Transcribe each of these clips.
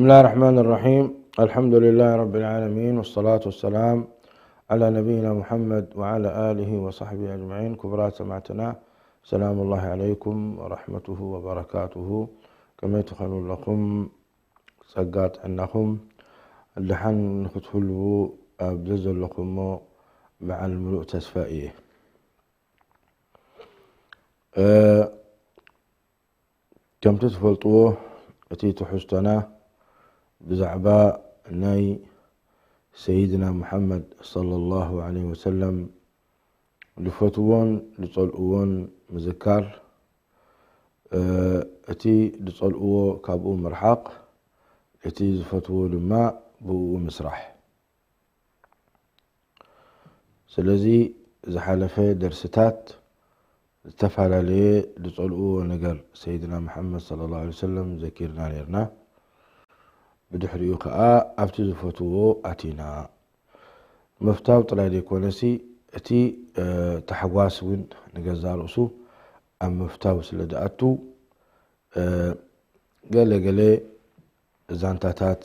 بسم الله الرحمن الرحيم. الحمد لله رب العالمين، والصلاة والسلام على نبينا محمد وعلى آله وصحبه أجمعين. ክቡራት ሰማዕትና፣ ሰላም الله عليكم ورحمته وبركاته. ከመይ ትኾኑ ኣለኹም? ጸጋ ጥዕናኹም ደሓን ንኽትህልዉ ኣብ ዘዘለኹሞ በዓል ምሉእ ተስፋ እየ። እ፣ ከምቲ ትፈልጥዎ፣ እቲ ትሕዝቶና ብዛዕባ ናይ ሰይድና ሙሓመድ ሰለላሁ ዐለይሂ ወሰለም ዝፈትዎን ዝጸልእዎን ምዝካር፣ እ፣ እቲ ዝጸልእዎ ካብኡ ምርሓቕ፣ እቲ ዝፈትዎ ድማ ብእኡ ምስራሕ። ስለዚ ዝሓለፈ ደርስታት ዝተፈላለየ ዝጸልእዎ ነገር ሰይድና መሓመድ ሰለላሁ ዐለይሂ ወሰለም ዘኪርና ነይርና። ብድሕሪኡ ከኣ ኣብቲ ዝፈትዎ ኣቲና። ምፍታው ጥራይ ዘይኮነሲ፣ እቲ፣ እ፣ ታሕጓስ እውን ንገዛእ ርእሱ ኣብ ምፍታው ስለ ዝኣቱ፣ እ፣ ገለ ገለ ዛንታታት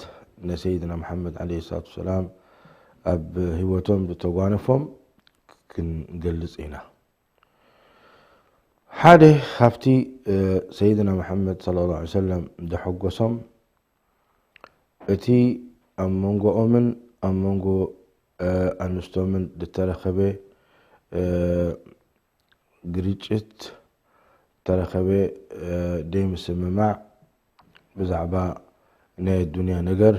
ንሰይድና መሓመድ ዐለይሂ ሰላቱ ወሰላም ኣብ ህይወቶም ዝተጓነፎም ክንገልጽ ኢና። ሓደ ካብቲ፣ እ፣ ሰይድና መሓመድ ሰለላሁ ዐለይሂ ወሰለም ዘሐጎሶም፣ እቲ ኣብ መንጎኦምን ኣብ መንጎ፣ እ፣ ኣንስቶምን ዝተረኸበ፣ እ፣ ግርጭት፣ ዝተረኸበ፣ እ፣ ዘይምስምማዕ ብዛዕባ ናይ ኣዱንያ ነገር፣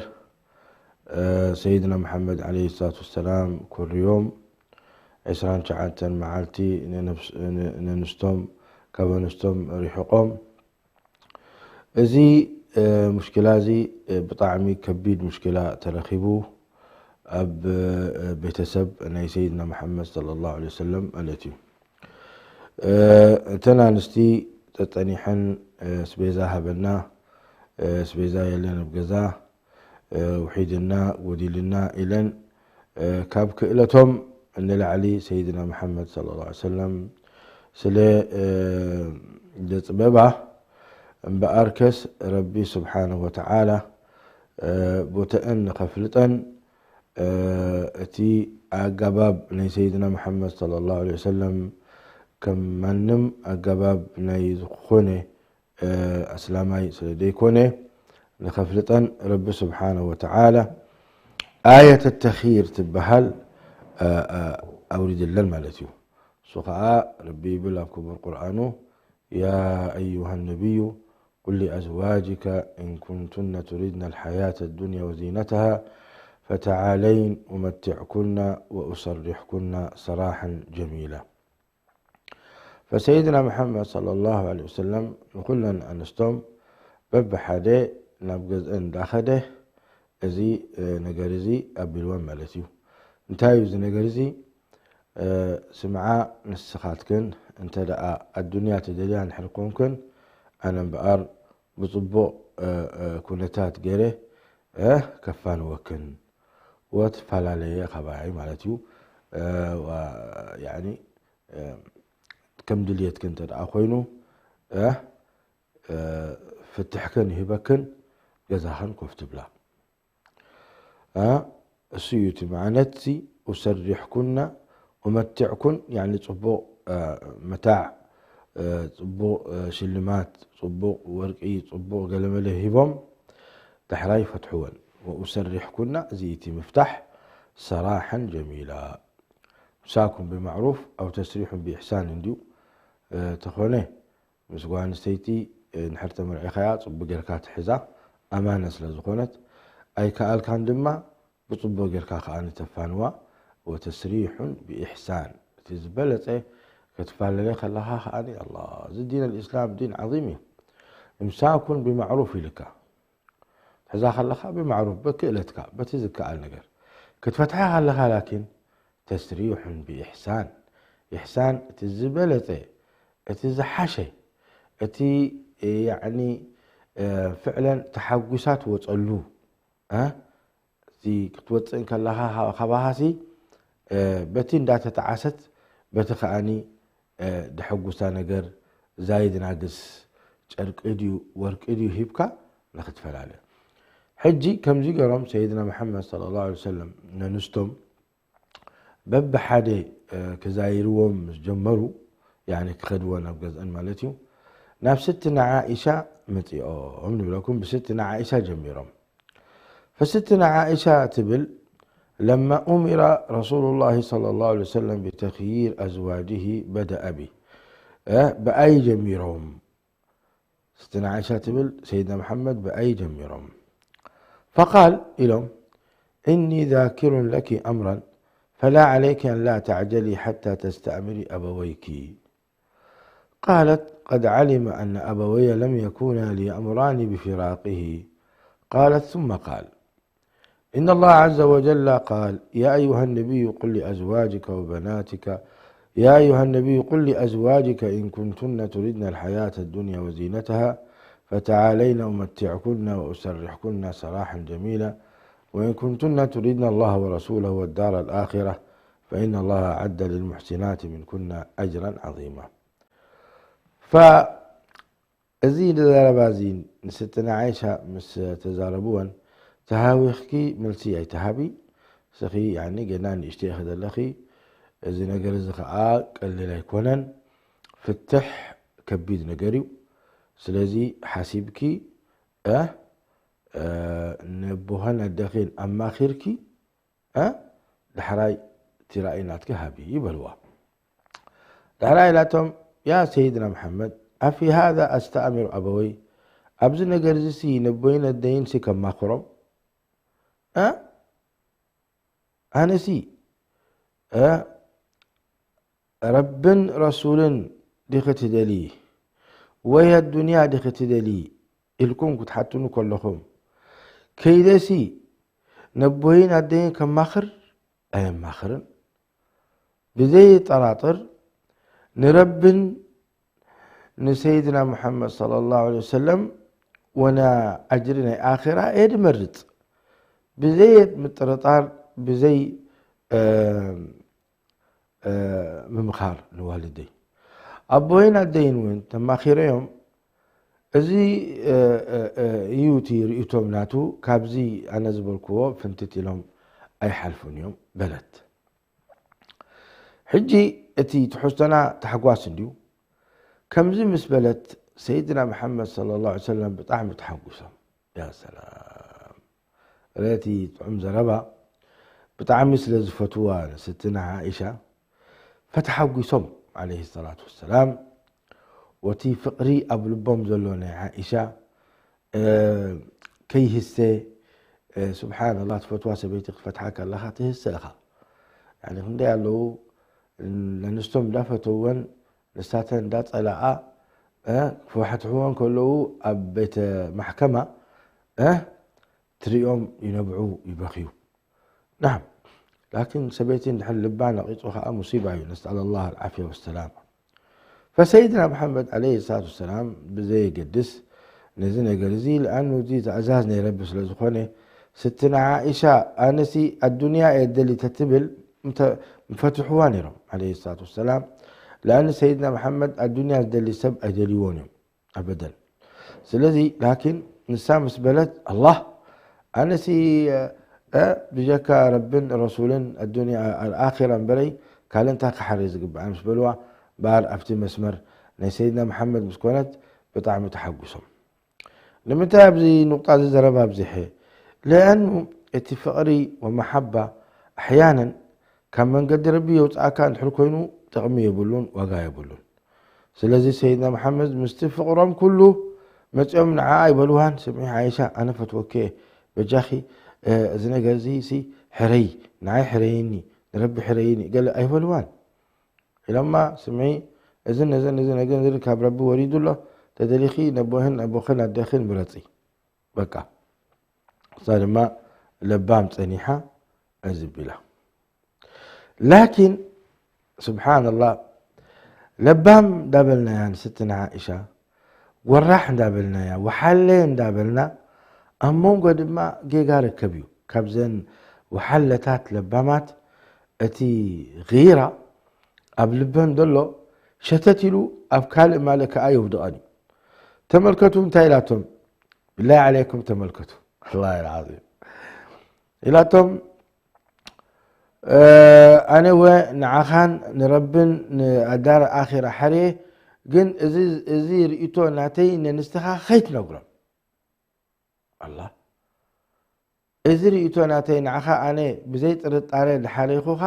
እ፣ ሰይድና መሓመድ ዐለይሂ ሰላቱ ወሰላም ኮርዮም፣ ዕስራን ትሽዓተን መዓልቲ ንነፍስ-፣ ን-፣ ነንስቶም፣ ካብ ኣንስቶም ርሒቖም። እዚ፣ እ፣ ሙሽኪላ እዚ፣ እ፣ ብጣዕሚ ከቢድ ሙሽኪላ ተረኺቡ ኣብ፣ እ፣ ቤተሰብ ናይ ሰይድና መሓመድ ሰለላሁ ዐለይሂ ወሰለም ማለት እዩ። እ፣ እተን ኣንስቲ ጸጸኒሐን፣ እ፣ ኣስቤዛ ሃበና፣ እ፣ ኣስቤዛ የለን ኣብ ገዛ፣ እ፣ ውሒድና፣ ጎዲልና ኢለን፣ እ፣ ካብ ክእለቶም ንላዕሊ ሰይድና መሓመድ ሰለላሁ ዐለይሂ ወሰለም ስለ፣ እ፣ ዘጽበባ፣ እምበኣርከስ ረቢ ስብሓነሁ ወተዓላ፣ እ፣ ቦተአን ንኸፍልጠን፣ እ፣ እቲ ኣገባብ ናይ ሰይድና መሓመድ ሰለላሁ ዐለይሂ ወሰለም ከም ማንም ኣገባብ ናይ ዝኾነ፣ እ፣ ኣስላማይ ስለ ዘይኮነ፣ ንኸፍልጠን ረቢ ስብሓነሁ ወተዓላ ኣየት ተኽይር ትበሃል፣ እ፣ እ፣ ኣውሪድለን ማለት እዩ። እሱ ኸዓ ረቢ ይብል ኣብ ክቡር ቁርኣኑ፣ يا أيها النبي قل لأزواجك إن كنتن تردن الحياة الدنيا وزينتها فتعالين أمتعكن وأسرحكن سراحا جميلا. ፈሰይድና መሓመድ ሰለላሁ ዐለይሂ ወሰለም ንኹለን ኣንስቶም በብሓደ ናብ ገዝአን እንዳኸደ እዚ፣ እ፣ ነገር እዚ ኣቢልወን ማለት እዩ። እንታይ እዩ እዚ ነገር እዚ? እ፣ ስምዓ፣ ንስኻትክን እንተ ደኣ ኣዱንያ ትደልያ እንድሕር ኮንክን፣ ኣነ እምበኣር ብጽቡቕ፣ እ፣ እ፣ ኩነታት ገይረ፣ እ፣ ከፋንወክን ወትፈላለየ ካባይ ማለት እዩ። እ፣ ዋ-፣ ያዕኒ፣ እ፣ ከም ድልየትክን እንተ ደኣ ኮይኑ፣ እ፣ እ፣ ፍትሕክን ይህበክን፣ ገዛኽን ኮፍ ትብላ። እ፣ እሱ እዩ እቲ መዓነት። ኡሰርሕኩና ኡመትዕኩን፣ ያኒ ጽቡቕ፣ እ፣ መታዕ፣ እ፣ ጽቡቕ፣ እ፣ ሽልማት፣ ጽቡቕ ወርቂ፣ ጽቡቕ ገለመለ ሂቦም፣ ዳሕራይ ፈትሕወን። ወኡሰርሕኩና፣ እዚ እቲ ምፍታሕ፣ ሰራሐን ጀሚላ። ምሳኩም ብማዕሩፍ ኣው ተስሪሑን ብኢሕሳን እንድዩ፣ እ፣ ተኾነ፣ ምስ ጓል ኣንስተይቲ፣ እ፣ እንድሕር ተመርዒኻያ፣ ጽቡቕ ጌርካ ትሕዛ፣ ኣማና ስለ ዝኾነት፣ ኣይከኣልካን ድማ፣ ብጽቡቕ ጌርካ ከኣ ንተፋንዋ፣ ወተስሪሑን ብኢሕሳን። እቲ ዝበለጸ፣ ክትፋለለ ከለኻ ከኣ፣ ኣላ፣ እዚ ዲን ኣልኢስላም ዲን ዓዚም እዩ። ኢምሳኩን ብማዕሩፍ ኢልካ። ትሕዛ ከለኻ ብማዕሩፍ፣ ብክእለትካ፣ በቲ ዝከኣል ነገር። ክትፈትሓ ከለኻ ላኪን፣ ተስሪሑን ብኢሕሳን። ኢሕሳን እቲ ዝበለጸ፣ እቲ ዝሓሸ፣ እቲ፣ ያዕኒ፣ እ፣ ፍዕለን ተሓጒሳ ትወጸሉ፣ እ፣ እቲ ክትወጽእ እንከለኻ ካ-፣ ካባኻሲ፣ እ፣ በቲ እንዳተጠዓሰት፣ በቲ ከኣኒ፣ እ፣ ደሐጉሳ ነገር፣ ዛይድ ናግስ፣ ጨርቂ ድዩ፣ ወርቂ ድዩ ሂብካ ንኽትፈላለ። ሕጂ ከምዚ ገሮም ሰይድና መሓመድ صلى الله عليه وسلم ነንስቶም በብሓደ ክዛይርዎም ምስ ጀመሩ፣ ያኒ ክኸድዎ ናብ ገዝአን ማለት እዩ፣ ናብ ስትና ዓኢሻ መጺኦም ንብለኩም። ብስትና ዓኢሻ ጀሚሮም። ፈስትና ዓኢሻ ትብል፣ لما أمر رسول الله صلى الله عليه وسلم بتخيير أزواجه بدأ بي. ብኣይ ጀሚሮም። ስትና ዓኢሻ ትብል፣ ሰይድና መሓመድ ብኣይ ጀሚሮም። فقال ኢሎም، إني ذاكر لك أمرا فلا عليك أن لا تعجلي حتى تستأمري أبويك. قالت، قد علم أن أبوي لم يكونا ليأمراني بفراقه. قالت، ثم قال، إن الله عز وجل قال، يا أيها النبي قل لأزواجك وبناتك، يا أيها النبي قل لأزواجك إن كنتن تردن الحياة الدنيا وزينتها فتعالين أمتعكن وأسرحكن سراحا جميلا، وإن كنتن تردن الله ورسوله والدار الآخرة فإن الله أعد للمحسنات منكن أجرا عظيما. ف እዚ ዘረባ እዚ ንስትና ዓይሻ ምስ ተዛረብወን፣ ተሃዊኽኪ መልሲ ኣይትሃቢ። እስኺ ያኒ ገና ንእሽተይ ኢኺ ዘለኺ፣ እዚ ነገር እዚ ኸዓ ቀሊል ኣይኮነን። ፍትሕ ከቢድ ነገር እዩ። ስለዚ ሓሲብኪ፣ እ፣ እ፣ ነቦኸን ኣደኺን ኣማኺርኪ፣ እ፣ ዳሕራይ እቲ ራእይ ናትኪ ሃቢ ይበልዋ። ዳሕራይ ኢላቶም፣ ያ ሰይድና መሓመድ፣ أفي هذا أستأمر أبوي؟ ኣብዚ ነገር እዚ ሲ ነቦይን ኣደይን ሲ ከማኽሮም? እ? ኣነሲ፣ እ፣ ረብን ረሱልን ዲኺ ትደሊ ወይ ኣዱንያ ዲኺ ትደሊ ኢልኩም ክትሓቱኒ ከለኹም፣ ከይደሲ ነቦይን ኣደይን ከማኽር ኣየማኽርን። ብዘየጠራጥር ንረብን ንሰይድና ሙሓመድ ሰለላሁ ዐለይሂ ወሰለም ወና ኣጅሪ ናይ ኣኼራ እየ ድመርጽ። ብዘይ ምጥርጣር፣ ብዘይ፣ እ፣ እ፣ ምምኻር ንዋልደይ። ኣቦይን ኣደይን እውን ተማኺረዮም። እዚ፣ እ፣ እ፣ እ፣ እዩ እቲ ርእይቶም ናቱ፣ ካብዚ ኣነ ዝበልክዎ ፍንትት ኢሎም ኣይሓልፉን እዮም በለት። ሕጂ እቲ ትሕዝቶና ታሕጓስ እንድዩ። ከምዚ ምስ በለት ሰይድና መሓመድ ሰለላሁ ዐለይሂ ወሰለም ብጣዕሚ ተሓጒሶም። ያ ሰላም። ርእቲ ጥዑም ዘረባ። ብጣዕሚ ስለ ዝፈትዋ ንስትና ዓኢሻ፣ ፈተሓጒሶም ዓለይሂ ሰላቱ ወሰላም። ወቲ ፍቕሪ ኣብ ልቦም ዘሎ ናይ ዓኢሻ፣ እ፣ ከይህሰ፣ እ፣ ሱብሓነላህ፣ ትፈትዋ ሰበይቲ ክትፈትሓ ከለኻ ትህሰ ኢኻ። ያኒ ክንደይ ኣለዉ፣ ነንስቶም እንዳፈተወን ንሳተን እንዳጸላኣ፣ እ፣ ክፈትሕወን ከለዉ ኣብ ቤተ ማሕከማ፣ እ፣ ትሪኦም ይነብዑ፣ ይበኽዩ። ናም፣ ላኪን ሰበይቲ እንድሕር ልባ ነቒጹ ኸዓ ሙሲባ እዩ። ነስኣል ኣላህ ኣልዓፍያ ወሰላማ። ፈሰይድና መሓመድ ዓለይሂ ሰላቱ ወሰላም ብዘየገድስ ነዚ ነገር እዚ፣ ለኣኑ እዚ ትእዛዝ ናይ ረቢ ስለ ዝኾነ፣ ስትና ዓኢሻ፣ ኣነሲ ኣዱንያ እየ ደሊ ተትብል፣ ምተ-፣ ምፈትሕዋ ነይሮም፣ ዓለይሂ ሰላቱ ወሰላም። ለኣኑ ሰይድና መሓመድ ኣዱንያ ዝደሊ ሰብ ኣይደልይዎን እዮም። ኣበደን። ስለዚ፣ ላኪን ንሳ ምስ በለት፣ ኣላህ፣ ኣነሲ፣ እ፣ ብጀካ ረብን ረሱልን ኣዱንያ ኣልኣኺራ እምበረይ፣ ካልእ እንታይ ክሓርይ ዝግባእ ምስ በልዋ፣ እምበኣር ኣብቲ መስመር ናይ ሰይድና መሓመድ ምስ ኮነት፣ ብጣዕሚ ተሓጒሶም። ንምንታይ ኣብዚ ኑቕጣ እዚ ዘረባ ኣብዚሐ? ለኣኑ እቲ ፍቕሪ ወመሓባ ኣሕያነን ካብ መንገዲ ረቢ የውፅኣካ እንድሕር ኮይኑ፣ ጥቕሚ የብሉን፣ ዋጋ የብሉን። ስለዚ ሰይድና መሓመድ ምስቲ ፍቕሮም ኩሉ መጺኦም ንዓኣ ኣይበልዋን፣ ስምዒ ዓይሻ፣ ኣነ ፈትወኪ እየ፣ በጃኺ፣ እ፣ እዚ ነገር እዚ ሲ ሕረይ፣ ንዓይ ሕረይኒ፣ ንረቢ ሕረይኒ፣ ገለ ኣይበልዋን። ኢሎማ፣ ስምዒ፣ እዝን እዝን፣ እዚ ነገር እዚ ካብ ረቢ ወሪዱ ኣሎ፣ ተደሊኺ ነቦህን ኣቦኽን ኣደኽን ምረጺ። በቃ። እሳ ድማ ለባም ጸኒሓ፣ እዚ ቢላ። ላኪን፣ ስብሓንላህ፣ ለባም እንዳበልናያ ንስትና ዓኢሻ፣ ወራሕ እንዳበልናያ፣ ወሓለ እንዳበልና፣ ኣብ መንጎ ድማ ጌጋ ርከብ እዩ። ካብዘን ወሓለታት ለባማት፣ እቲ ጊራ ኣብ ልበን ዘሎ ሸተት ኢሉ ኣብ ካልእ ማልእ ከኣ የውድቐን እዩ። ተመልከቱ እንታይ ኢላቶም፣ ብላይ ዓለይኩም ተመልከቱ። والله العظيم ኢላቶም ኣነ ወ ንዓኻን ንረብን ንኣዳር ኣኺራ ሓርየ ግን እዚ ርእቶ ናተይ ነንስትኻ ኸይትነግሮም ኣላ እዚ ርእቶ ናተይ ንዓኻ ኣነ ብዘይ ጥርጣረ ድሓረይኹኻ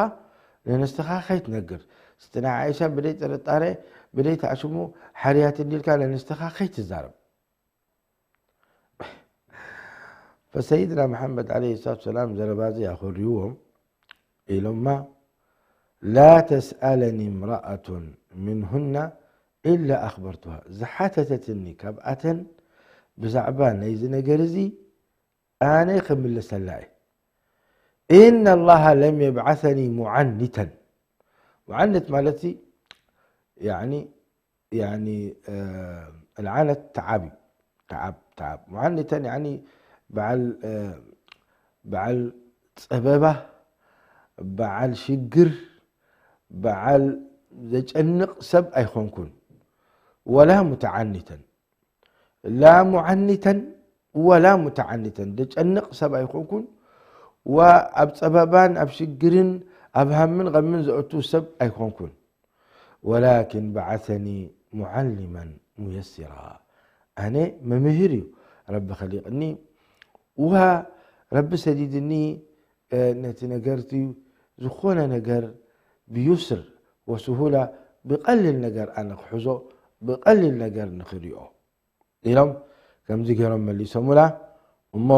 ነንስትኻ ኸይትነግር ስትና ዓይሻ ብደይ ጥርጣረ ብደይ ተኣሽሙ ሓርያት እንዲልካ ነንስትኻ ኸይትዛረብ فسيدنا محمد عليه الصلاة والسلام ዘረባዚ ኣኾርይዎም ኢሎማ لا تسألني امرأة منهن إلا أخبرتها ዝሓተተትኒ ካብኣተን ብዛዕባ ናይዚ ነገር እዚ ኣነ ክምልሰላ እየ إن الله لم يبعثني معنتا معنت ማለት يعني يعني العنت تعب تعب تعب معنتا يعني በዓል በዓል ፀበባ በዓል ሽግር በዓል ዘጨንቕ ሰብ ኣይኮንኩን ولا متعنتا لا معنتا ولا متعنتا ዘጨንቕ ሰብ ኣይኮንኩን وأب ጸበባን أب ሽግርን أب همን غምን ዘእቱ ሰብ ኣይኮንኩን ولكن بعثني معلما ميسرا ኣነ መምህር እዩ ረቢ ኸሊቕኒ ዋ ረቢ ሰዲድኒ ነቲ ነገርቲ ዝኾነ ነገር ብዩስር ወስሁላ ብቐሊል ነገር ኣነ ክሕዞ ብቐሊል ነገር ንኽሪኦ ኢሎም ከምዚ ገይሮም መሊሶምላ እሞ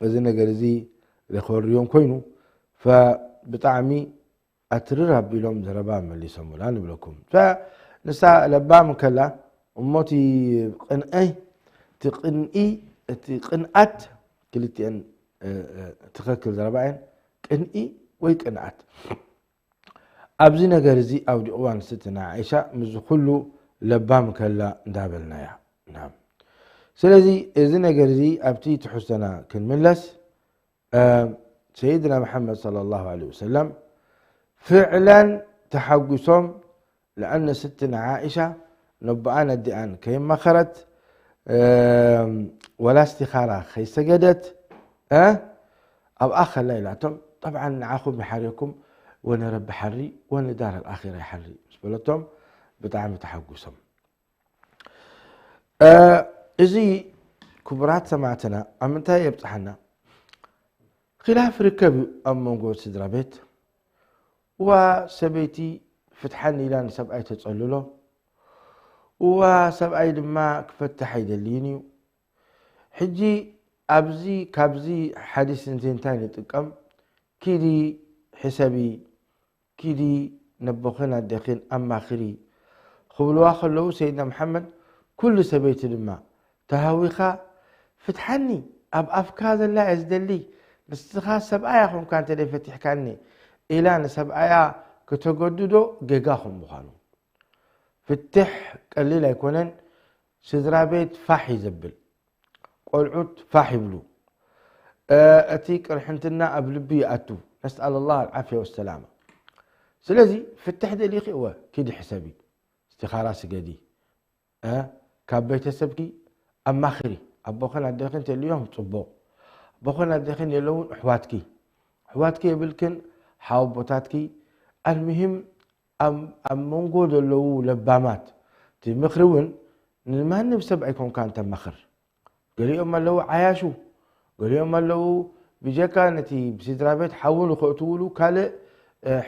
እዚ ነገር እዚ ለኸርዮም ኮይኑ ብጣዕሚ ኣትርር ኣቢሎም ዘረባ መሊሶምላ ንብለኩም ንሳ ለባም ከላ እሞ እቲ ቅንአይ እቲ ቅንኢ እቲ ቅንኣት ክልቲአን ትኸክል ዘረባ እየን ቅንኢ ወይ ቅንኣት ኣብዚ ነገር እዚ ኣውዲቕዋ ንስትና ዓይሻ ምስዚ ኩሉ ለባም ከላ እንዳበልናያ ስለዚ እዚ ነገር እዚ ኣብቲ ትሕዝቶና ክንምለስ ሰይድና መሓመድ صلى الله عليه وسلم ፍዕለን ተሓጒሶም لأن ስትና ዓኢሻ ነቦኣን ኣዲኣን ከይመኸረት ወላ እስቲኻራ ከይሰገደት ኣብኣ ከላ ኢላቶም طبعا ንዓኹም ይሓርየኩም ወነ ረቢ ሓሪ ወነ ዳር ኣልኣኺራ ይሓሪ ምስ በለቶም ብጣዕሚ ተሓጒሶም እዚ ክቡራት ሰማዕትና ኣብ ምንታይ የብፅሓና ኺላፍ ርከብ እዩ ኣብ መንጎ ስድራ ቤት እዋ ሰበይቲ ፍትሓኒ ኢላ ንሰብኣይ ተፀልሎ እዋ ሰብኣይ ድማ ክፈትሕ ኣይደልይን እዩ ሕጂ ኣብዚ ካብዚ ሓዲስ እንተ እንታይ ንጥቀም ኪዲ ሕሰቢ ኪዲ ነቦኽን ኣደኽን ኣማኽሪ ክብልዋ ከለዉ ሰይድና መሓመድ ኩሉ ሰበይቲ ድማ ተሃዊኻ ፍትሓኒ ኣብ ኣፍካ ዘላ እየ ዝደሊ ንስኻ ሰብኣያ ኾንካ እንተ ፈቲሕካኒ ኢላ ንሰብኣያ ክተገድዶ ጌጋ ከም ምዃኑ ፍትሕ ቀሊል ኣይኮነን ስድራ ቤት ፋሕ እዩ ዘብል ቆልዑት ፋሕ ይብሉ እቲ ቅርሕንትና ኣብ ልቢ ይኣቱ ነስኣል ላህ ኣልዓፍያ ወሰላማ ስለዚ ፍትሕ ደሊኺ እወ ኪዲ ሕሰቢ እስቲኻራ ስገዲ ካብ ቤተሰብኪ ኣማኽሪ ኣቦኽን ኣደኽን ተልዮም ፅቡቕ ኣቦኽን ኣደኽን የለውን ኣሕዋትኪ ኣሕዋትኪ የብልክን ሓወቦታትኪ ኣልምሂም ኣብ መንጎ ዘለዉ ለባማት እቲ ምኽሪ እውን ንማንም ሰብ ኣይኮንካን ተማኽር ገሊኦም ኣለዉ ዓያሹ ገሊኦም ኣለዉ ብጀካ ነቲ ብስድራ ቤት ሓዉ ንኸእትውሉ ካልእ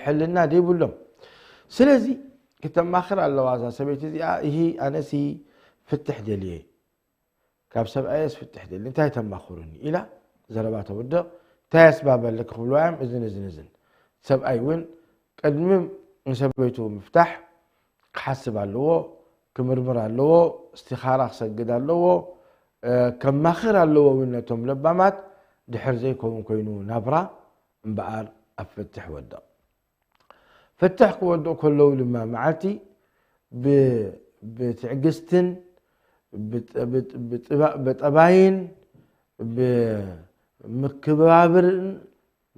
ሕልና ዘይብሎም ስለዚ ክተማኽር ኣለዋ እዛ ሰበይቲ እዚኣ ይሂ ኣነሲ ፍትሕ ደልየ ካብ ሰብኣየስ ፍትሕ ደሊ እንታይ ተማኽሩኒ ኢላ ዘረባ ተውድቕ እንታይ ኣስባብ ኣለኪ ክብልዋ እዮም እዝን እዝን እዝን ሰብኣይ እውን ቅድሚ ንሰበይቱ ምፍታሕ ክሓስብ ኣለዎ ክምርምር ኣለዎ እስቲኻራ ክሰግድ ኣለዎ ከማኽር ኣለዎ እውን ነቶም ለባማት ድሕር ዘይከውን ኮይኑ ናብራ እምበኣር ኣብ ፍትሕ ወድቕ ፍትሕ ክወድቕ ከለዉ ድማ መዓልቲ ብትዕግስትን ብጠባይን ብምክብባብርን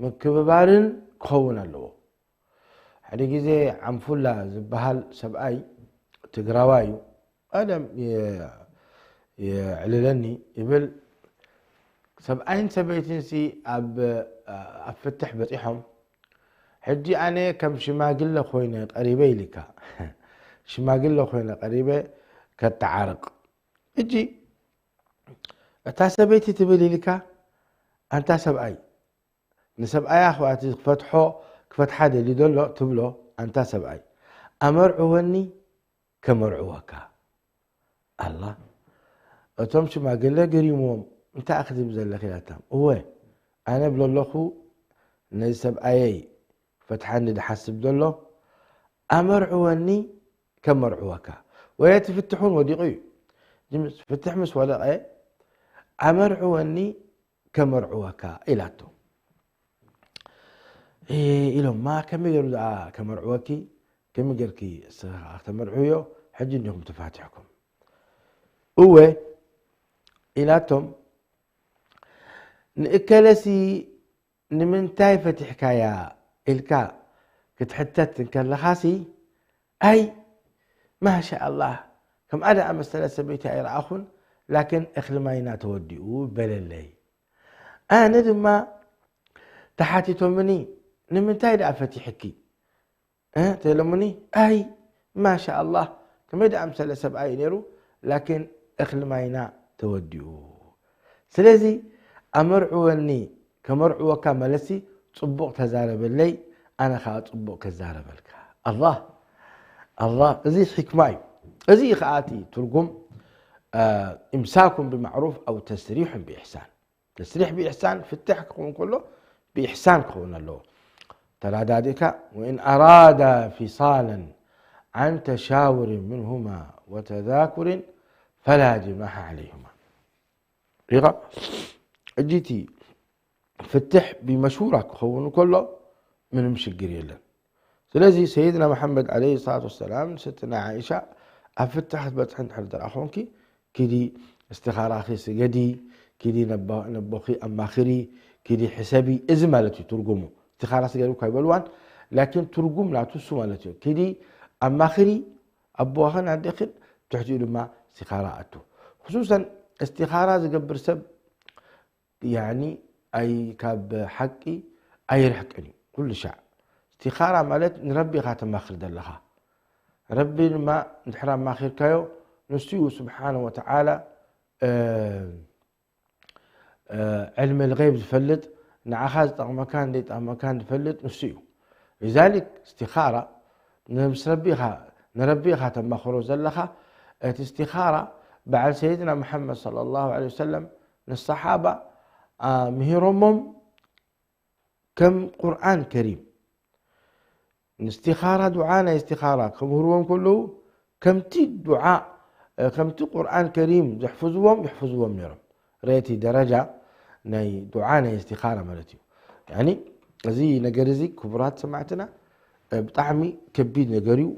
ምክብባርን ክኸውን ኣለዎ ሓደ ግዜ ዓንፉላ ዝበሃል ሰብኣይ ትግራዋይ እዩ ቀደም የዕልለኒ ይብል ሰብኣይን ሰበይትንሲ ኣብ ኣብ ፍትሕ በጺሖም። ሕጂ ኣነ ከም ሽማግለ ኮይነ ቀሪበ ኢልካ ሽማግለ ኮይነ ቀሪበ ከተዓርቕ። ሕጂ እታ ሰበይቲ ትብል ኢልካ ኣንታ ሰብኣይ ንሰብኣያ ክባቲ ክፈትሖ ክፈትሓ ደሊ ዘሎ ትብሎ ኣንታ ሰብኣይ ኣመርዕወኒ ከመርዕወካ። ኣላ እቶም ሽማግለ ገሪሞም እንታይ ክትብል ዘለኺ ኢላቶም። እወ ኣነ ብሎ ኣለኹ ነዚ ሰብኣየይ ፈትሓኒ ድሓስብ ዘሎ ኣመርዕወኒ ከመርዕወካ። ወይ እቲ ፍትሕ እውን ወዲቑ እዩ። ፍትሕ ምስ ወደቐ ኣመርዕወኒ ከመርዕወካ ኢላቶ። ኢሎም ማ ከመይ ገይሩ ደኣ ከመርዕወኪ ከመይ ገርኪ ንስኻ ከተመርዕውዮ ሕጂ እንዲኹም ተፋቲሕኩም። እወ ኢላቶም ንእከለሲ ንምንታይ ፈቲሕካያ ኢልካ ክትሕተት እንከለኻሲ ኣይ ማሻ ኣላህ ከምኣ ደኣ መሰለ ሰበይቲ ኣይረኣኹን ላኪን እኽሊ ማይና ተወዲኡ በለለይ። ኣነ ድማ ተሓቲቶምኒ ንምንታይ ደኣ ፈቲሕኪ ተኢሎምኒ ኣይ ማሻ ኣላህ ከመይ ደኣ ምሰለ ሰብኣይ ነይሩ ላኪን እኽሊ ማይና ተወዲኡ ስለዚ ኣመርዕወኒ ከመርዕወካ መለሲ ጽቡቕ ተዛረበለይ ኣነ ከዓ ጽቡቕ ከዛረበልካ ኣላህ ኣላህ እዚ ሕክማ እዩ እዚ ከኣ እቲ ትርጉም إمساك بمعروف أو تسريح بإحسان تسريح بإحسان ፍትሕ ክኸውን ከሎ ብإحسان ክኸውን ኣለዎ ተረዳዲእካ وإن أرادا فصالا عن تشاور منهما وتذاكر فلا جناح عليهما ሪኻ እጅቲ ፍትሕ ብመሽውራ ክኸውን ከሎ ምንም ሽግር የለን ስለዚ ሰይድና መሓመድ ዓለይሂ ሰላቱ ወሰላም ንሰትና ዓኢሻ ኣብ ፍትሕ ክትበፅሒ እንድሕር ደኣ ኮንኪ ኪዲ እስትኻራኺ ስገዲ ኪዲ ነቦኺ ኣማኽሪ ኪዲ ሕሰቢ እዚ ማለት እዩ ትርጉሙ እስትኻራ ስገዲ እኳ ይበልዋን ላኪን ትርጉም ናቱ እሱ ማለት እዩ ኪዲ ኣማኽሪ ኣቦኽን ኣዴኽን ትሕቲኡ ድማ እስትኻራ ኣቱ ክሱሰን እስትኻራ ዝገብር ሰብ ያኒ ኣይ ካብ ሓቂ ኣይርሕቅን እዩ ኩሉ ሻዕ እስቲኻራ ማለት ንረቢ ኢኻ ተማኽር ዘለኻ ረቢ ድማ እንድሕር ኣማኺርካዮ ንሱ እዩ ስብሓነ ወተዓላ ዕልሚ ልገይብ ዝፈልጥ ንዓኻ ዝጠቕመካን ዘይጠቕመካን ዝፈልጥ ንሱ እዩ ሊዛሊክ እስቲኻራ ምስ ረቢ ኢኻ ንረቢ ኢኻ ተማኽሮ ዘለኻ እቲ እስቲኻራ በዓል ሰይድና ሙሓመድ صلى الله عليه وسلم ንሰሓባ ምሂሮሞም ከም ቁርኣን ከሪም ንስቲኻራ ዱዓ ናይ እስቲኻራ ከምህርዎም ከለዉ ከምቲ ዱዓ ከምቲ ቁርኣን ከሪም ዘሕፍዝዎም ይሕፍዝዎም ነይሮም ረቲ ደረጃ ናይ ዱዓ ናይ እስቲኻራ ማለት እዩ ያኒ እዚ ነገር እዚ ክቡራት ሰማዕትና ብጣዕሚ ከቢድ ነገር እዩ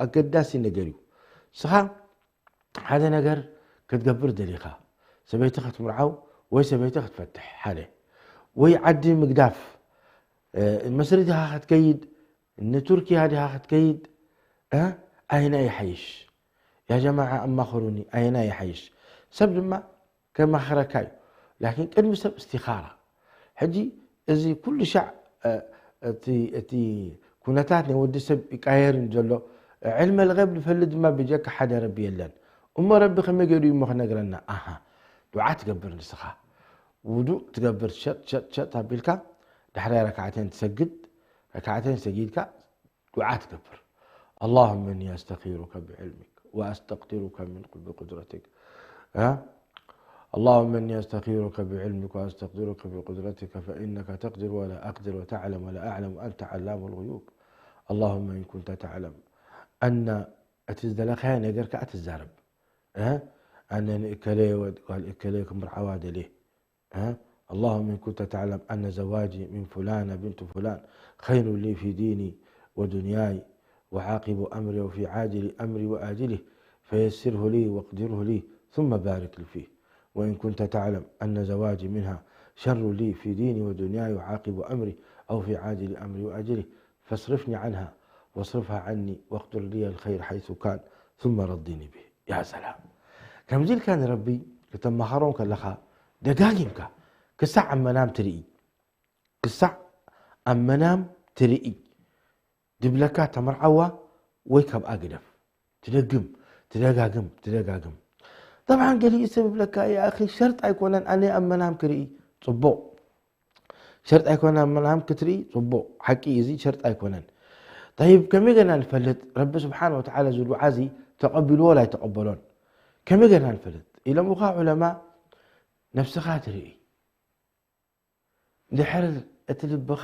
ኣገዳሲ ነገር እዩ ስኻ ሓደ ነገር ክትገብር ደሊኻ ሰበይቲ ክትምርዓው ወይ ሰበይቲ ክትፈትሕ ሓደ ወይ ዓዲ ምግዳፍ መስሪ ዲኻ ክትከይድ ንቱርኪያ ዲኻ ክትከይድ ኣየናይ ይሓይሽ ያ ጀማዓ ኣማኸሩኒ ኣየናይ ይሓይሽ ሰብ ድማ ከማኽረካ እዩ ላኪን ቅድሚ ሰብ እስቲኻራ ሕጂ እዚ ኩሉ ሻዕ እቲ ኩነታት ናይ ወዲ ሰብ ይቃየር እዩ ዘሎ ዕልመ ልገብ ንፈልጥ ድማ ብጀካ ሓደ ረቢ የለን እሞ ረቢ ከመይ ገይሩ እዩ እሞ ክነግረና ኣሃ ዱዓ ትገብር ንስኻ ውዱእ ትገብር ሸጥ ሸጥ ሸጥ ኣቢልካ ዳሕራይ ረክዓተን ትሰግድ ረክዓተን ሰጊድካ ዱዓ ትገብር اللهم إني أستخيرك بعلمك وأستقدرك من بقدرتك ها اللهم إني أستخيرك بعلمك وأستقدرك بقدرتك فإنك تقدر ولا أقدر وتعلم ولا أعلم وأنت علام الغيوب اللهم إن كنت تعلم أن እቲ ዝደለኻዮ ነገር ከዓ ትዛረብ ኣነ ንእከለ ጓል እከለ ክምርዓዋ ደልየ اللهم إن كنت تعلم أن زواجي من فلانة بنت فلان خير لي في ديني ودنياي وعاقب أمري وفي عاجل أمري وآجله فيسره لي واقدره لي ثم بارك لي فيه وإن كنت تعلم أن زواجي منها شر لي في ديني ودنياي وعاقب أمري أو في عاجل أمري وآجله فاصرفني عنها واصرفها عني واقدر لي الخير حيث كان ثم رضني به يا سلام ከምዚ ኢልካ ንረቢ ከተማኸሮ ከለኻ ደጋጊምካ ክሳዕ ኣብ መናም ትርኢ፣ ክሳዕ ኣብ መናም ትርኢ ድብለካ ተመርዓዋ ወይ ካብኣ ግደፍ። ትደግም፣ ትደጋግም፣ ትደጋግም። ጠብዓን ገሊኡ ሰብ ይብለካ፣ "ያ ኣኺ፣ ሸርጥ ኣይኮነን ኣነ ኣብ መናም ክርኢ." ጽቡቕ። ሸርጥ ኣይኮነን ኣብ መናም ክትርኢ፣ ጽቡቕ። ሓቂ እዚ ሸርጥ ኣይኮነን። ጠይብ፣ ከመይ ገና ንፈልጥ ረቢ ስብሓን ወተዓላ እዚ ዱዓ እዚ ተቐቢልዎ ወላ ኣይተቐበሎን? ከመይ ገና ንፈልጥ? ኢሎምኻ ዑለማ፣ ነብስኻ ትርኢ። ድሕር እቲ ልብኻ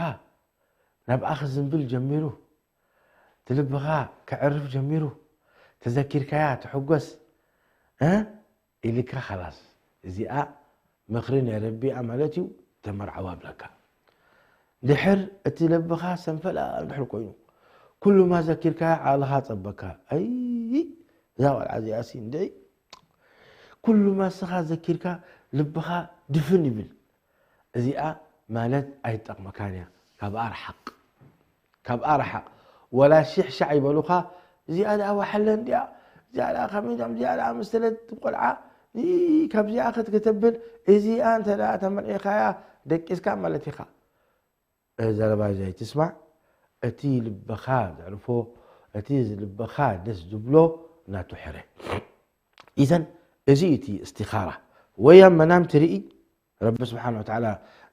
ናብኣ ክዝንብል ጀሚሩ፣ እቲ ልብኻ ከዕርፍ ጀሚሩ፣ ተዘኪርካያ ትሕጎስ፣ እ? ኢልካ ኸላስ፣ እዚኣ ምኽሪ ናይ ረቢ እያ ማለት እዩ፣ ተመርዓዋ ብለካ። ድሕር እቲ ልብኻ ሰንፈላ ድሕር ኮይኑ፣ ኩሉ ማ ዘኪርካያ ዓቕልኻ ጸበካ። ኣይ፣ እዛ ቆልዓ እዚኣ ሲ እንድዒ፣ ኩሉ ማ ንስኻ ዘኪርካ ልብኻ ድፍን ይብል። እዚኣ ማለት ኣይትጠቕመካን እያ። ካብኣ ርሓቕ። ካብኣ ርሓቕ። ወላ ሽሕ ሻዕ ይበሉኻ፣ "እዚኣ ደኣ ዋሕለ እንድያ፣ እዚኣ ደኣ ከመይ ደኣ፣ እዚኣ ደኣ መሰለት ቆልዓ፣ ይ-፣ ካብዚኣ ክትክተብል፣ እዚኣ እንተ ደኣ ተመርዒኻያ ደቂስካ ማለት ኢኻ." ዘረባ እዚ ኣይትስማዕ። እቲ ልብኻ ዘዕርፎ፣ እቲ ልብኻ ደስ ዝብሎ ናቱ ሕረ። ኢዘን እዚ እቲ እስቲኻራ። ወይ ኣብ መናም ትርኢ፣ ረቢ ስብሓን ወተዓላ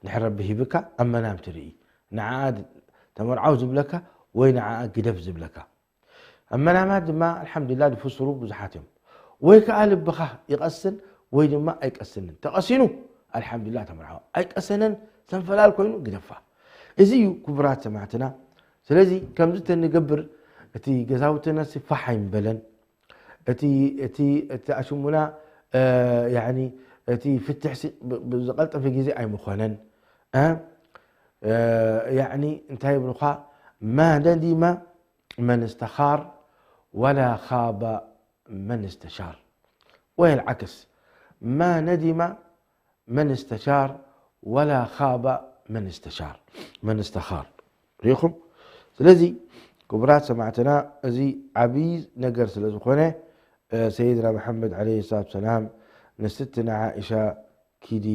ድሕሪ ረቢ ሂብካ፣ ኣብ መናም ትርኢ። ንዓኣ ተመርዓው ዝብለካ ወይ ንዓኣ ግደፍ ዝብለካ። ኣብ መናማት ድማ ኣልሓምዱሊላህ ዝፍስሩ ብዙሓት እዮም። ወይ ከኣ ልብኻ ይቐስን ወይ ድማ ኣይቀስንን። ተቐሲኑ ኣልሓምዱሊላህ ተመርዓው። ኣይቀሰነን ሰንፈላል ኮይኑ ግደፋ። እዚ እዩ ክቡራት ሰማዕትና። ስለዚ ከምዚ ተንገብር እቲ ገዛውትና ሲ ፋሕ ኣይምበለን። እቲ፣ እቲ፣ እቲ ኣሽሙና፣ እ፣ ያኒ እቲ ፍትሕ ሲ ብ-፣ ብዝቐልጠፈ ግዜ ኣይምኾነን። እ፣ እ፣ ያኒ እንታይ ይብሉኻ? "ማ ነዲመ መን እስተኻር ወላ ኻበ መን እስተሻር ወይ ኣልዓክስ፣ ማ ነዲመ መን እስተሻር ወላ ኻበ መን እስተሻር፣ መን እስተኻር." ርኢኹም? ስለዚ ክቡራት ሰማዕትና፣ እዚ ዓብዪ ነገር ስለ ዝኾነ፣ እ፣ ሰይድና መሓመድ ዓለይሂ ሰላቱ ሰላም ንስትና ዓኢሻ፣ "ኪዲ፣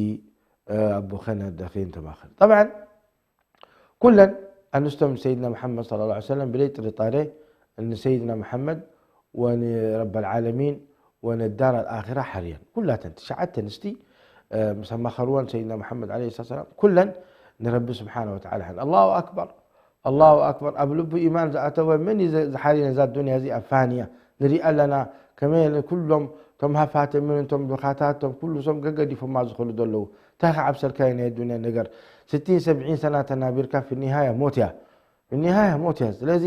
እ፣ ኣቦኸን ኣደኸን ተማኸሪ." ጠብዓን ኩለን ኣንስቶም ሰይድና መሓመድ ሰለላሁ ዐለይሂ ወሰለም ብለይ ጥርጣሬ ንሰይድና መሓመድ ወንረበል ዓለሚን ወነዳር ኣልኣኺራ ሓርየን። ኩላተን ትሽዓተ ኣንስቲ፣ እ፣ ምስ ኣማኸርወን ሰይድና መሓመድ ዓለይሂ ሰላም ኩለን ንረቢ ስብሓነ ወተዓላ ሓን። ኣላሁ ኣክበር፣ ኣላሁ ኣክበር። ኣብ ልቡ ኢማን ዝኣተወ መን እዩ ዘ-፣ ዝሓርየ ነዛ ዱንያ እዚኣ ፋንያ? ንሪኣ ኣለና ከመይ ኩሎም እቶም ሃፋትምን እቶም ድኻታት እቶም ኩሉ ሶም ገገዲፎማ ዝኸዱ ዘለዉ። እንታይ ክዓብሰልካ እዩ ናይ ዱንያ ነገር? ስቲን ሰብዒን ሰና ተናቢርካ ፊ ኒሃያ ሞት እያ። ፊ ኒሃያ ሞት እያ። ስለዚ፣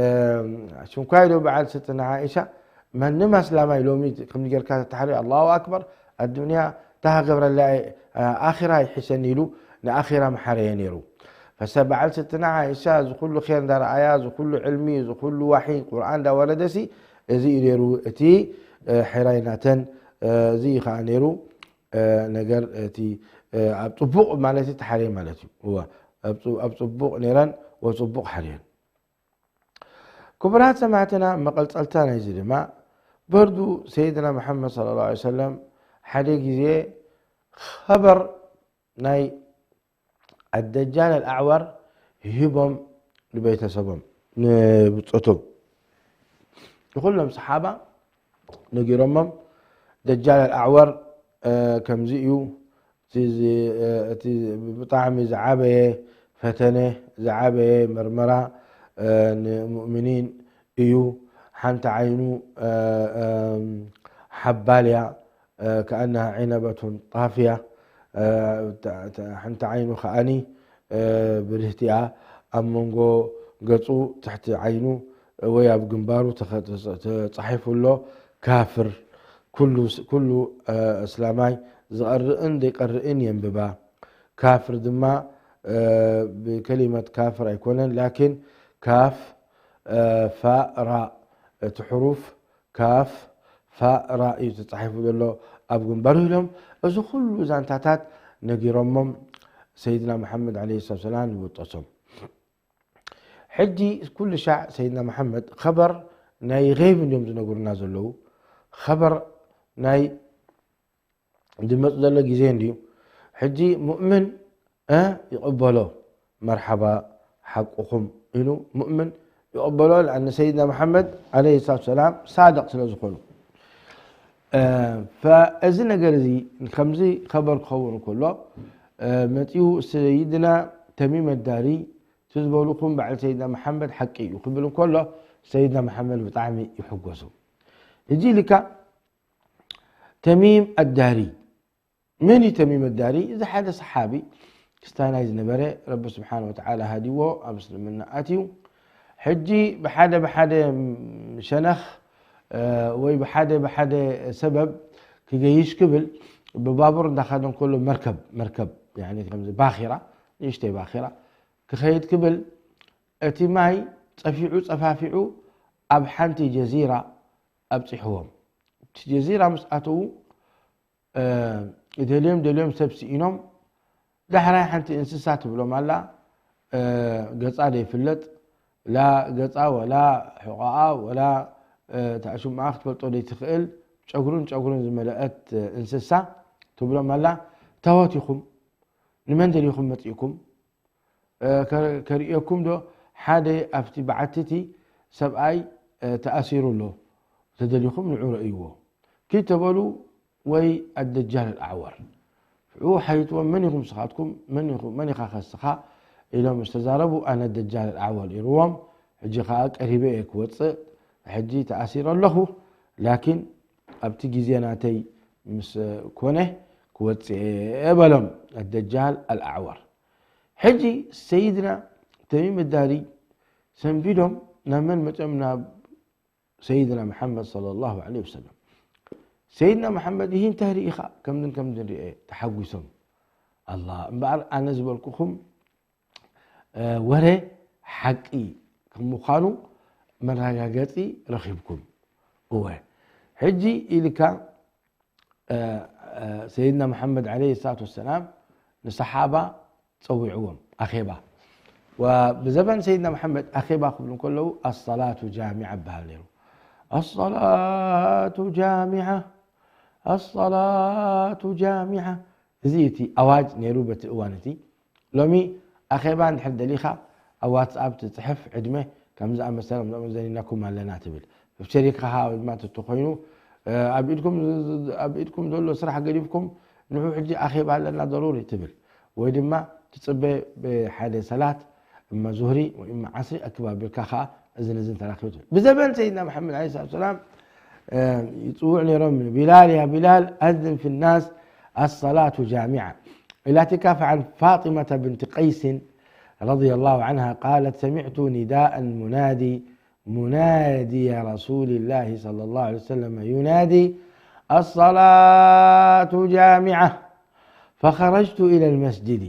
እም፣ ሽንኳይ ዶ በዓል ስትና ዓኢሻ፣ ማንም ኣስላማይ ሎሚ ከምዚ ጌርካ ተታሕሪ፣ ኣላሁ ኣክበር፣ ኣዱንያ ታሃ ገብረላ፣ እ፣ ኣኺራ ይሕሸኒ ኢሉ ንኣኺራ መሓረየ ነይሩ። ፈሰ በዓል ስትና ዓኢሻ እዚ ኩሉ ኼር እንዳረኣያ፣ እዚ ኩሉ ዕልሚ፣ እዚ ኩሉ ዋሒ ቁርኣን እንዳወረደሲ፣ እዚ እዩ ነይሩ እቲ፣ እ፣ ሕራይ ናተን፣ እ፣ እዚ እዩ ኸዓ ነይሩ። እ፣ ነገር እቲ፣ እ፣ ኣብ ጽቡቕ ማለት እዩ፣ ተሓርየ ማለት እዩ። እወ፣ ኣብ ጽ-፣ ኣብ ጽቡቕ ነይረን ወጽቡቕ ሓርየን። ክቡራት ሰማዕትና፣ መቐልጸልታ ናይዚ ድማ በርዱ ሰይድና መሓመድ ሰለላሁ ዐለይሂ ወሰለም ሓደ ግዜ ኸበር ናይ ኣደጃል ኣልኣዕወር ሂቦም ንቤተሰቦም፣ ንብጾቶም፣ ንኹሎም ሰሓባ ነጊሮሞም፣ ደጃል ኣልኣዕወር፣ እ፣ ከምዚ እዩ፣ እቲ ዝ-፣ እ፣ እቲ ብጣዕሚ ዝዓበየ ፈተነ፣ ዝዓበየ መርመራ፣ እ፣ ንሙእሚኒን እዩ። ሓንቲ ዓይኑ፣ እ፣ እም፣ ሓባል እያ፣ እ፣ ከኣነሃ ዒነበቱን ጣፍያ፣ እ፣ ተ-፣ ተ-፣ ሓንቲ ዓይኑ ከኣኒ፣ እ፣ ብርህቲ እያ። ኣብ መንጎ ገጹ ትሕቲ ዓይኑ ወይ ኣብ ግንባሩ ተኸ-፣ ተጸ-፣ ተጻሒፉ ኣሎ፣ ካፍር። ኩሉ ስ-፣ ኩሉ፣ እ፣ እስላማይ ዝቐርእን ዘይቀርእን የንብባ። ካፍር ድማ፣ እ፣ ብከሊመት ካፍር ኣይኮነን፣ ላኪን ካፍ፣ እ፣ ፋእ፣ ራ፣ እቲ ሕሩፍ ካፍ፣ ፋእ፣ ራ እዩ ተጻሒፉ ዘሎ ኣብ ግንባሩ ኢሎም፣ እዚ ኩሉ ዛንታታት ነጊሮሞም ሰይድና መሓመድ ዓለይሂ ሰላቱ ወሰላም ይብጦሶም። ሕጂ ኩሉ ሻዕ ሰይድና መሓመድ ኸበር ናይ ገይብ እንድዮም ዝነግሩና ዘለዉ። ኸበር ናይ ዝመጽእ ዘሎ ግዜ እንድዩ። ሕጂ ሙእምን፣ እ፣ ይቕበሎ። መርሓባ ሓቅኹም ኢሉ ሙእምን ይቕበሎ። ለኣነ ሰይድና መሓመድ ዓለይሂ ሰላቱ ሰላም ሳድቕ ስለ ዝኾኑ። እ፣ ፈእዚ ነገር እዚ ከምዚ ኸበር ክኸውን ከሎ፣ እ፣ መጺኡ ሰይድና ተሚም ኣዳሪ፣ "እቲ ዝበሉኹም በዓል ሰይድና መሓመድ ሓቂ እዩ" ክብል እንከሎ፣ ሰይድና መሓመድ ብጣዕሚ ይሕጎሱ። እዚ ኢልካ ተሚም ኣዳሪ፣ መን እዩ ተሚም ኣዳሪ? እዚ ሓደ ሰሓቢ ክስታናይ ዝነበረ፣ ረቢ ስብሓነ ወተዓላ ሃዲዎ ኣብ እስልምና ኣትዩ። ሕጂ ብሓደ ብሓደ ሸነኽ፣ እ፣ ወይ ብሓደ ብሓደ ሰበብ ክገይሽ ክብል ብባቡር እንዳኸደ እንከሎ፣ መርከብ፣ መርከብ፣ ያኒ ከምዚ ባኺራ፣ ንእሽተይ ባኺራ ክኸይድ ክብል፣ እቲ ማይ ጸፊዑ ጸፋፊዑ ኣብ ሓንቲ ጀዚራ ኣብጺሕዎም። እቲ ጀዚራ ምስ ኣተዉ፣ እ፣ ደልዮም ደልዮም ሰብ ስኢኖም። ዳሕራይ ሓንቲ እንስሳ ትብሎም ኣላ፣ እ፣ ገጻ ዘይፍለጥ፣ ላ ገጻ ወላ ሕቖኣ ወላ፣ እ፣ ታዕሽምኣ ክትፈልጦ ዘይትኽእል፣ ጨጉሩን ጨጉሩን ዝመልአት እንስሳ ትብሎም ኣላ። "ታወት ኢኹም? ንመን ደሊኹም መጺእኩም?" እ፣ ከ-፣ ከርእየኩም ዶ? ሓደ ኣብቲ በዓቲ እቲ ሰብኣይ፣ እ፣ ተኣሲሩ ኣሎ። ተደሊኹም ንዑ ረእይዎ። ኪድ ተበሉ ወይ ኣደጃል ኣልኣዕወር። ሽዑ ሓይጥዎም፣ "መን ኢኹም ንስኻትኩም? መን ኢኹ-፣ መን ኢኻ ኸስኻ?" ኢሎም ምስ ተዛረቡ፣ "ኣነ ደጃል ኣልኣዕወር" ኢልዎም። ሕጂ ኸኣ ቀሪበ እየ ክወጽእ፣ ሕጂ ተኣሲረ ኣለኹ። ላኪን ኣብቲ ግዜ ናተይ ምስ ኮነ ክወጽእ እየ በሎም፣ ኣደጃል ኣልኣዕወር። ሕጂ ሰይድና ተሚም ዳሪ ሰንቢዶም ናብ መን መጽኦም? ናብ ሰይድና መሓመድ ሰለላሁ ዐለይሂ ወሰለም። ሰይድና መሓመድ፣ "ይህ እንታይ ርኢኻ?" "ከምዝን ከምዝን ርኤ" ተሓጒሶም። "ኣላ፣ እምበኣር ኣነ ዝበልኩኹም፣ እ፣ ወረ ሓቂ ከም ምዃኑ መረጋገጺ ረኺብኩም?" "እወ። ሕጂ ኢልካ" እ፣ እ፣ ሰይድና መሓመድ ዓለይሂ ሰላቱ ወሰላም ንሰሓባ ጸዊዕዎም ኣኼባ። ወብዘበን ሰይድና መሓመድ ኣኼባ ክብሉ እንከለዉ ኣሰላቱ ጃሚዓ ይበሃል ነይሩ። "ኣሰላቱ ጃሚዓ፣ ኣሰላቱ ጃሚዓ"፣ እዚ እዩ እቲ ኣዋጅ ነይሩ በቲ እዋን እቲ። ሎሚ ኣኼባ እንድሕር ደሊኻ ኣብ ዋትስኣፕ ትጽሕፍ፣ ዕድመ ከም ዝኣመሰለ ከም ዘእዘኒናኩም ኣለና ትብል። ኣብ ሸሪካኻ ወይ ድማ እንተኾይኑ፣ እ፣ ኣብ ኢድኩም ዝ-፣ ዝ-፣ ኣብ ኢድኩም ዘሎ ስራሕ ገዲፍኩም ንዑ ሕጂ ኣኼባ ኣለና ደሩሪ ትብል። ወይ ድማ ትጽበ ብሓደ ሰላት፣ እማ ዙህሪ ወይ እማ ዓስሪ ኣክብ ኣቢልካ ኸኣ እዝን እዝን ተራኺቡ ትብል። ብዘበን ሰይድና መሓመድ ዓለይሂ ሰላቱ ወሰላም፣ እ፣ ይጽውዑ ነይሮም፣ "ቢላል፣ ያ ቢላል፣ ኣዝን ፊ ናስ ኣሰላቱ ጃሚዓ." إلى اعتكاف عن فاطمة بنت قيس رضي الله عنها قالت: سمعت نداء منادي، منادي رسول الله صلى الله عليه وسلم ينادي: الصلاة جامعة، فخرجت إلى المسجد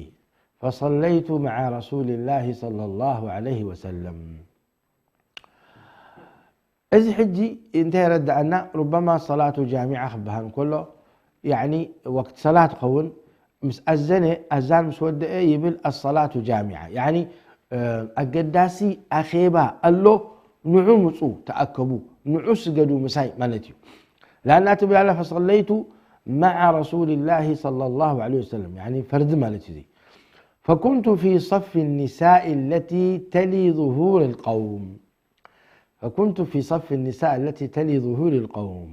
فصليت مع رسول الله صلى الله عليه وسلم. እዚ ሕጂ እንታይ የረድኣና? ሩበማ ሰላቱ ጃሚዓ ክበሃል እንከሎ፣ ያዕኒ ወቅት ሰላት ክኸውን፣ ምስ ኣዘነ፣ ኣዛን ምስ ወደአ ይብል፣ "ኣሰላቱ ጃሚዓ"፣ ያዕኒ፣ እ፣ ኣገዳሲ ኣኼባ ኣሎ፣ ንዑ ምጹ፣ ተኣከቡ፣ ንዑ ስገዱ ምሳይ ማለት እዩ። ላና ትብል ኣላ፣ "ፈሰለይቱ መዓ ረሱሊላሂ ሰለላሁ ዐለይሂ ወሰለም"፣ ያዕኒ ፈርዲ ማለት እዩ እዚ። "ፈኩንቱ ፊ ሰፊ ኒሳኢ ለቲ ተሊ ዙሁር ልቀውም"፣ ፈኩንቱ ፊ ሰፊ ኒሳኢ ለቲ ተሊ ዙሁር ልቀውም።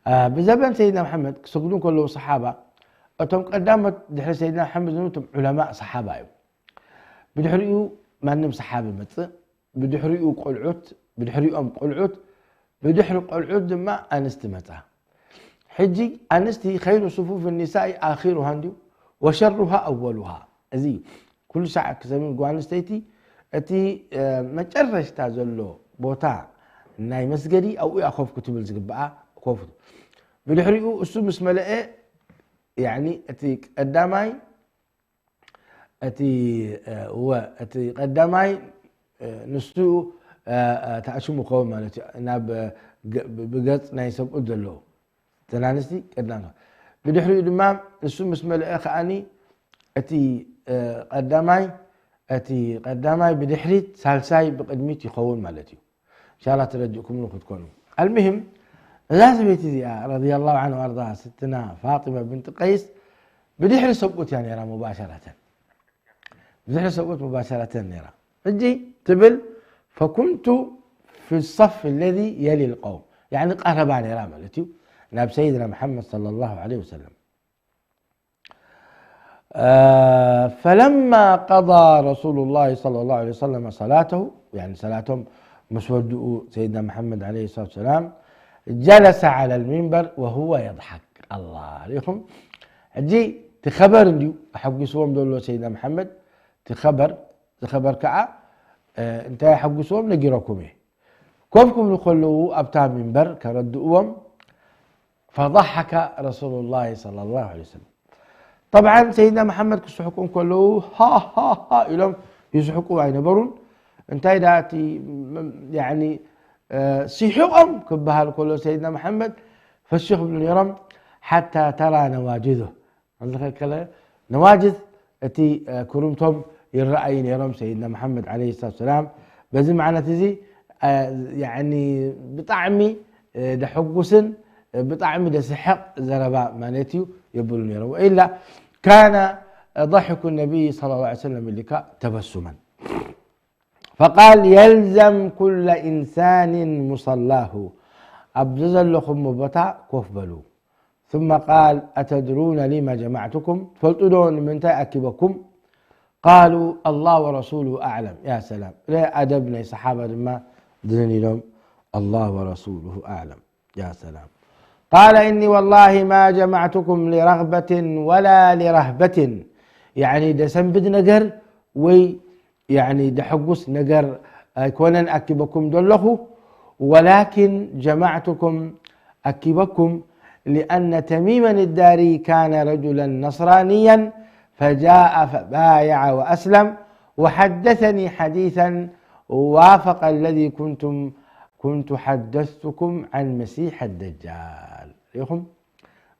አ፣ ብዘበን ሰይድና መሓመድ ክሰግዱ እንከለዉ ሰሓባ፣ እቶም ቀዳሞት ድሕሪ ሰይድና መሓመድ ዝነበሩ እቶም ዑለማእ ሰሓባ እዮም። ብድሕሪኡ ማንም ሰሓቢ ይመጽእ፣ ብድሕሪኡ ቆልዑት፣ ብድሕሪኦም ቆልዑት፣ ብድሕሪ ቆልዑት ድማ ኣንስቲ መጻ። ሕጂ ኣንስቲ ኸይሩ ሱፉፍ ኒሳኢ ኣኺሩሃ እንድዩ፣ ወሸሩሃ ኣወሉሃ። እዚ እዩ። ኩሉ ሳዕ ክሰምን ጓል ኣንስተይቲ እቲ፣ እ፣ መጨረሽታ ዘሎ ቦታ ናይ መስገዲ ኣብኡ እያ ኮፍ ክትብል ዝግብኣ፣ ኮፍ። ብድሕሪኡ እሱ ምስ መለአ፣ ያዕኒ እቲ ቀዳማይ፣ እቲ፣ እ፣ እወ፣ እቲ ቀዳማይ፣ እ፣ ንሱ፣ እ፣ እ፣ ተኣሽሙ ክኸውን ማለት እዩ። ናብ፣ እ፣ ገ-፣ ብ-፣ ብገጽ ናይ ሰብኡት ዘለዎ። እተን ኣንስቲ ቀዳም። ብድሕሪኡ ድማ ንሱ ምስ መለአ ከኣኒ እቲ፣ እ፣ ቀዳማይ፣ እቲ ቀዳማይ ብድሕሪት ሳልሳይ ብቕድሚት ይኸውን ማለት እዩ። ኢንሻላህ ተረዲእኩምኒ ክትኮኑ። ኣልሙሂም፣ እዛ ሰበይቲ እዚኣ ረዲየላሁ ዐንሃ ወኣርዳሃ፣ ስትና ፋጢማ ብንት ቀይስ፣ ብድሕሪ ሰብኡት እያ ነይራ ሙባሸረተን። ብድሕሪ ሰብኡት ሙባሸረተን ነይራ። ሕጂ ትብል فكنت في الصف الذي يلي القوم يعني ቀረባ ነይራ ማለት እዩ ናብ ሰይድና መሓመድ صلى الله عليه وسلم فلما قضى رسول الله صلى الله عليه وسلم صلاته يعني ሰላቶም ምስ ወድኡ ሰይድና መሓመድ عليه الصلاة والسلام جلس على المنبر وهو يضحك الله ሪኹም ሕጂ ትኸበር እንዲዩ ኣሐጉስዎም ዘሎ ሰይድና መሓመድ ትኸበር ዝኸበር ከዓ እንታይ ኣሐጉስዎም ነጊረኩም እየ ኮፍ ክብሉ ከለዉ ኣብታ ሚንበር ከረድእዎም فضحك رسول الله صلى الله عليه وسلم طبعا ሰይድና መሓመድ ክስሕቁ እንከለዉ ሃሃሃ ኢሎም ይስሕቁ ኣይነበሩን እንታይ ዳ እቲ ስሒቖም ክበሃል ከሎ ሰይድና መሓመድ ፈሽኽ ብሉ ነይሮም ሓታ ተራ ነዋጅዞ ከለ ነዋጅዝ እቲ ክሩምቶም ይረኣዩ ነይሮም ሰይድና መሓመድ ለ ሰላት ሰላም በዚ ማዕነት እዚ ብጣዕሚ ደሐጉስን ብጣዕሚ ደስሕቕ ዘረባ ማለት እዩ የብሉ ነይሮም ወኢላ ካነ ضحك النبي صلى الله عليه وسلم لك تبسما فقال يلزم كل إنسان مصلاه ኣብ ዘለኹም ቦታ ኮፍ በሉ ثم قال أتدرون لم جمعتكم ትፈልጡ ዶ ንምንታይ ኣኪበኩም قالوا الله ورسوله أعلم يا سلام ለ ኣደብ ናይ صحابة ድማ ድንን ኢሎም الله ورسوله أعلم يا سلام قال إني والله ما جمعتكم لرغبة ولا لرهبة يعني ደሰንብድ ነገር ወይ ደሐጉስ ነገር ኣይኮነን ኣኪበኩም ዘለኹ ولكن جمعتكم ኣኪበኩም لأن تميما الداري كان رجلا نصرانيا فجاء فبايع وأسلم وحدثني حديثا وافق الذي كنتم كنت حدثتكم عن مسيح الدجال ሪኹም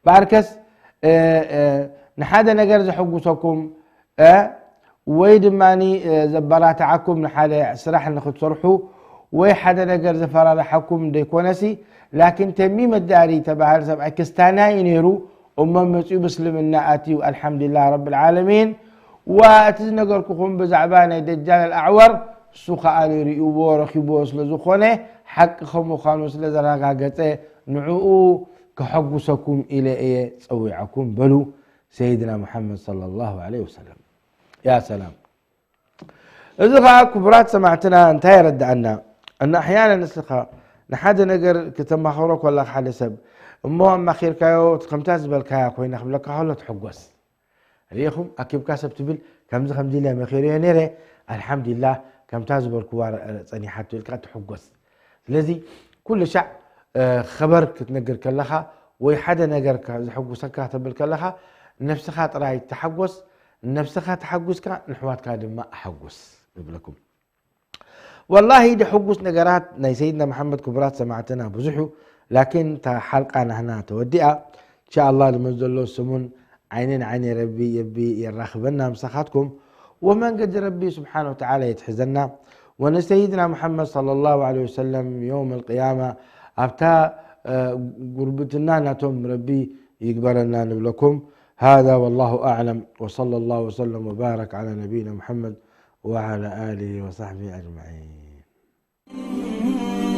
በኣርከስ ንሓደ ነገር ዘሐጉሰኩም ወይ ድማ ዘበራትዓኩም ንሓደ ስራሕ ንክትሰርሑ ወይ ሓደ ነገር ዘፈራርሓኩም ዘይኮነሲ ላኪን ተሚም ኣዳሪ ተባሃል ሰብኣይ ክስታናይ ነይሩ እሞ መፅኡ ብእስልምና ኣትዩ ኣልሓምዱሊላህ ረብል ዓለሚን ዋ እቲ ዝነገርኩኹም ብዛዕባ ናይ ደጃል ኣልኣዕወር እሱ ከዓ ንርእይዎ ረኺብዎ ስለ ዝኾነ ሓቂ ከም ምዃኑ ስለ ዘረጋገፀ ንዕኡ ከሐጉሰኩም ኢለ እየ ፀዊዐኩም በሉ ሰይድና ሙሓመድ صلى الله عليه وسلم يا سلام እዚ ኸዓ ክቡራት ሰማዕትና እንታይ የረድኣና እና ኣሕያና ንስኻ ንሓደ ነገር ክተማኸሮ ኮላ ሓደ ሰብ እሞ ኣማኺርካዮ ከምታ ዝበልካያ ኮይና ክብለካ ከሎ ትሕጎስ ርኢኹም ኣኪብካ ሰብ ትብል ከምዚ ከምዚ ኢለ መኺረዮ ነይረ ኣልሓምዱሊላህ ከምታ ዝበልክዋ ጸኒሓቶ ኢልካ ትሕጎስ ስለዚ ኩሉ ሻዕ ኸበር ክትነግር ከለኻ ወይ ሓደ ነገር ዘሐጉሰካ ተብል ከለኻ ነብስኻ ጥራይ ተሓጎስ ነብስኻ ተሓጉስካ ንሕዋትካ ድማ ኣሐጉስ ንብለኩም ወላሂ ደሕጉስ ነገራት ናይ ሰይድና መሓመድ ክቡራት ሰማዕትና ብዙሕ እዩ ላኪን እታ ሓልቃ ናህና ተወዲኣ እንሻ ኣላህ ልመን ዘሎ ስሙን ዓይኒ ንዓይኒ ረቢ የቢ የራኽበና ምሳኻትኩም ወመንገዲ ረቢ ስብሓን ወተዓላ የትሕዘና ወንሰይድና ሙሓመድ صلى الله عليه وسلم يوم القيامة ኣብታ ጉርብትና ናቶም ረቢ ይግበረና ንብለኩም هذا والله أعلم وصلى الله وسلم وبارك على نبينا محمد وعلى آله وصحبه أجمعين